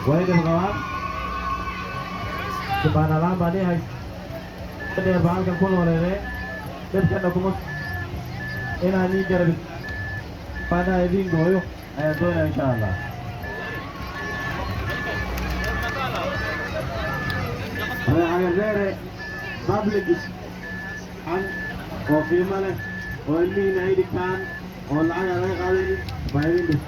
Way dhib qabaan. Kibaanalaan baa nii haysta dheer baa halkan ku nooleedeen, dhibkana kuma inaan nii garab baanaha idiin gooyo ayaan doonaya, insha Allah. Reer Cagardheere, public an oo qiimo leh oo ilmihiina ay dhigtaan oo lacag aan laga qaadaynin baa idin dhis.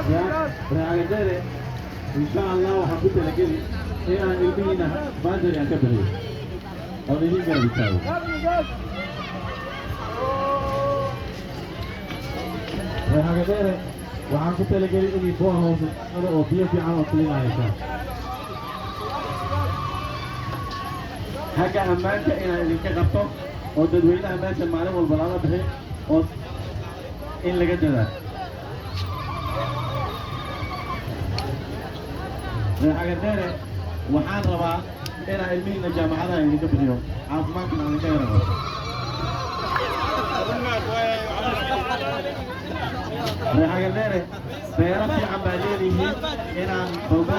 Reer Cagardheere, insha Allah, waxaan ku talageli inaan ilmihiina bursary aan ka bixiyo oon idin garab istaago. Reer Cagardheere, waxaan ku talageli inay boreholes oo biyo fiican oo clean ay heshaan. Xagga ammaanka inaan idinka qabto oo dadweynaha meesha maalin walba lala bixin oo in laga dadaalo. Reer Cagardheere, waxaan rabaa inaan ilmihiina jaamacadaha idinka bixiyo, caafimaadkana idinka yara qabto. Reer Cagardheere, beero fiican baa leedihiin, inaan balbo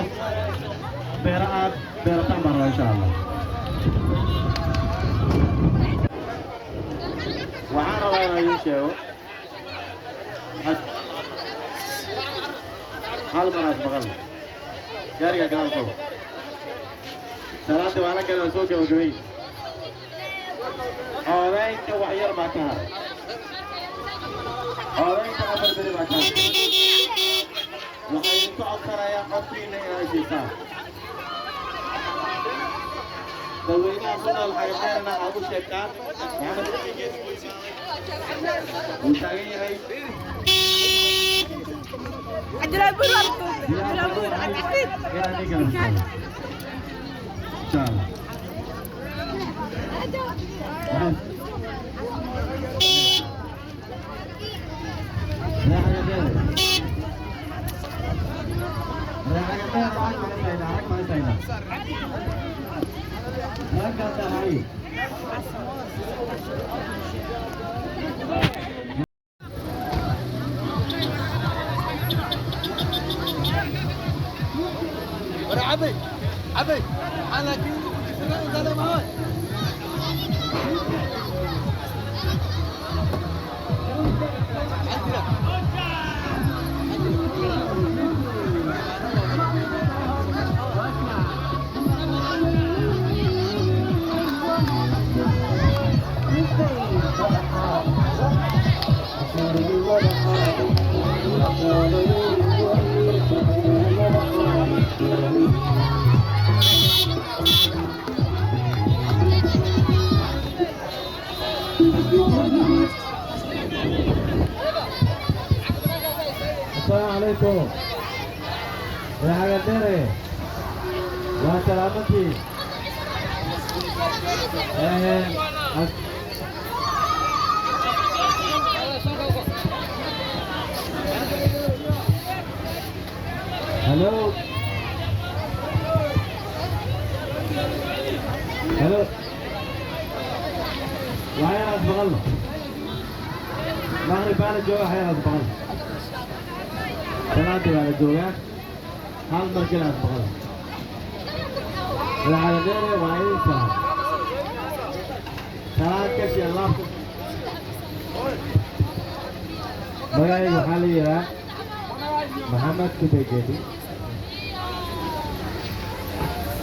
beero aad beerataan baan rabaa, insha Allah. Waxaan rabaa inaan idiin sheego hal maraas maqal gaariga gadaal qabo. Salaada waa la gala, soo gabagabay. Codaynta wax yar baa ka haray. Codaynta 4 beri baa ka haray. Waxaa idinku codsanayaa codkiina inaad siisaan, dadweynaha ku nool Xagadheerna aad u sheegtaan Maxamed wuu taagan yahay. Cabdilaahi Buur waa la tuurtay. Cabdilaahi Buur, Cabdixafiid. Inaan idin kala istaago, insha Allah. Reer Xagadheere, reer Xagadheere, lacag ma haysaynaa? Lacag ma haysaynaa? Raggaas ahay. ورا عبي عبي انا كنت معاك. Asalaamu calaykum, reer Xagadheere, waa salaamantii. Hello, hello, waxaynaas maqalno. Maqrib baa la jooga, waxaynaas maqalno. Salaadii baa la joogaa. Hal mar kelaas maqalno. Reer Xagadheere, waa idin salaam. Salaad kashi allaafka. Magacayga waxaa la yidhaha Maxamed Kubegedi.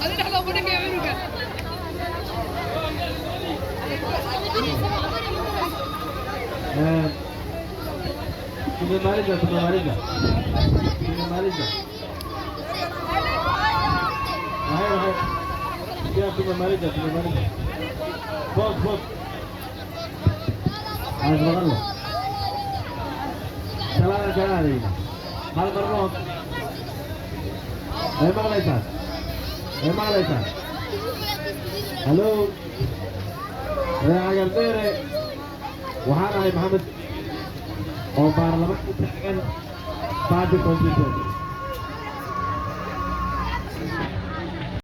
Adi dhexda ugu dhigay cunuga. Tumemaliza, tumemaliza, tumemaliza. Waxay waxay ya, tumemaliza, tumemaliza. Boos, boos, aan maqalno. Salaada kala aadayna hal marno. Ay maqlaysaan? Ay maqlaysaan? Hello, reer Cagardheere, waxaan ahay Maxamed oo baarlamaanka taagan, party constituent.